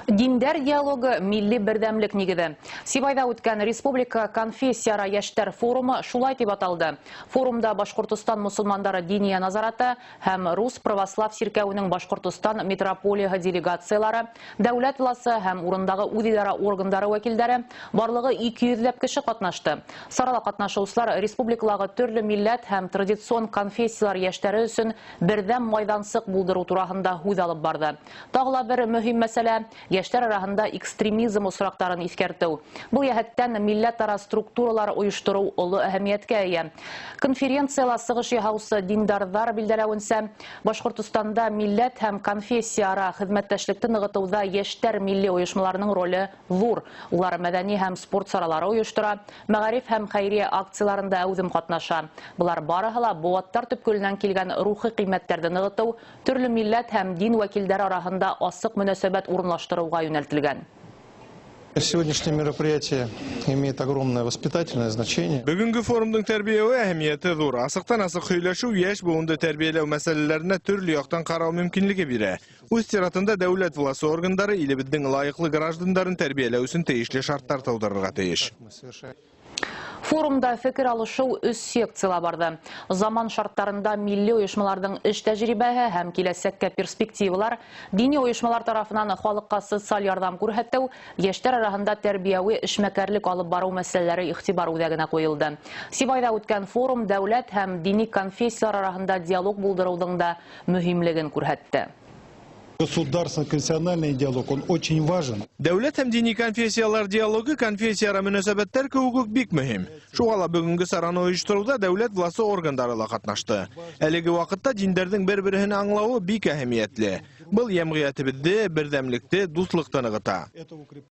Диндәр диалогы — милли берҙәмлек нигеҙе. Сибайҙа үткән республика конфессияара йәштәр форумы шулай тип аталды. Форумда Башҡортостан мосолмандары диния назараты һәм Рус православ сиркәүенең Башҡортостан митрополияһы делегациялары, дәүләт власы һәм урындағы үҙидара органдары вәкилдәре, барлығы 200ләп кеше ҡатнашты. Сарала ҡатнашыусылар республикалағы төрлө милләт һәм традицион конфессиялар йәштәре өсөн берҙәм майҙансыҡ булдырыу тураһында һүҙ алып барҙы. Тағы ла бер мөһим мәсьәлә — йәштәр араһында экстремизм осраҡтарын иҫкәртеү. Был йәһәттән милләт-ара структуралар ойоштороу оло әһәмиәткә эйә. Конференцияла сығыш яһаусы диндарҙар билдәләүенсә, Башҡортостанда милләт һәм конфессияара хеҙмәттәшлекте нығытыуҙа йәштәр милли ойошмаларының роле ҙур. Улар мәҙәни һәм спорт саралары ойоштора, мәғариф һәм хәйриә акцияларында әүҙем ҡатнаша. Былар барыһы ла быуаттар төпкөлөнән килгән рухи ҡиммәттәрҙе нығытыу, төрлө милләт һәм дин вәкилдәре араһында асыҡ мөнәсәбәт урынлаштырыуға йүнәлтелгән. Сегодняшнее мероприятие имеет огромное воспитательное значение. Бөгөнгө форумдың тәрбиәүи әһәмиәте ҙур. Асыҡтан асыҡ һөйләшеү йәш быуынды тәрбиәләү мәсьәләләренә төрлө яҡтан ҡарау мөмкинлеге бирә. Үҙ сиратында дәүләт власы органдары илебеҙҙең лайыҡлы граждандарын тәрбиәләү өсөн тейешле шарттар тыуҙырырға тейеш. Мы совершаем. Форумда фекер алышыу өс секцияла барҙы. Заман шарттарында милли ойошмаларҙың эш тәжрибәһе һәм киләсәккә перспективалар, дини ойошмалар тарафынан халыҡҡа социаль ярҙам күрһәтеү, йәштәр араһында тәрбиәүи эшмәкәрлек алып барыу мәсьәләләре иғтибар үҙәгенә ҡуйылды. Сибайҙа үткән форум дәүләт һәм дини конфессиялар араһында диалог булдырыуҙың да мөһимлеген күрһәтте. Государственно-конфессиональный диалог, он очень важен. Дәүләт һәм дини конфессиялар диалогы конфессияара мөнәсәбәттәр кеүек үк бик мөһим. Шуға ла бөгөнгө сараны ойоштороуҙа дәүләт власы органдары ла ҡатнашты. Әлеге ваҡытта диндәрҙең бер-береһен аңлауы бик әһәмиәтле. Был йәмғиәтебеҙҙе, берҙәмлекте, дуҫлыҡты нығыта. Это укрепляет.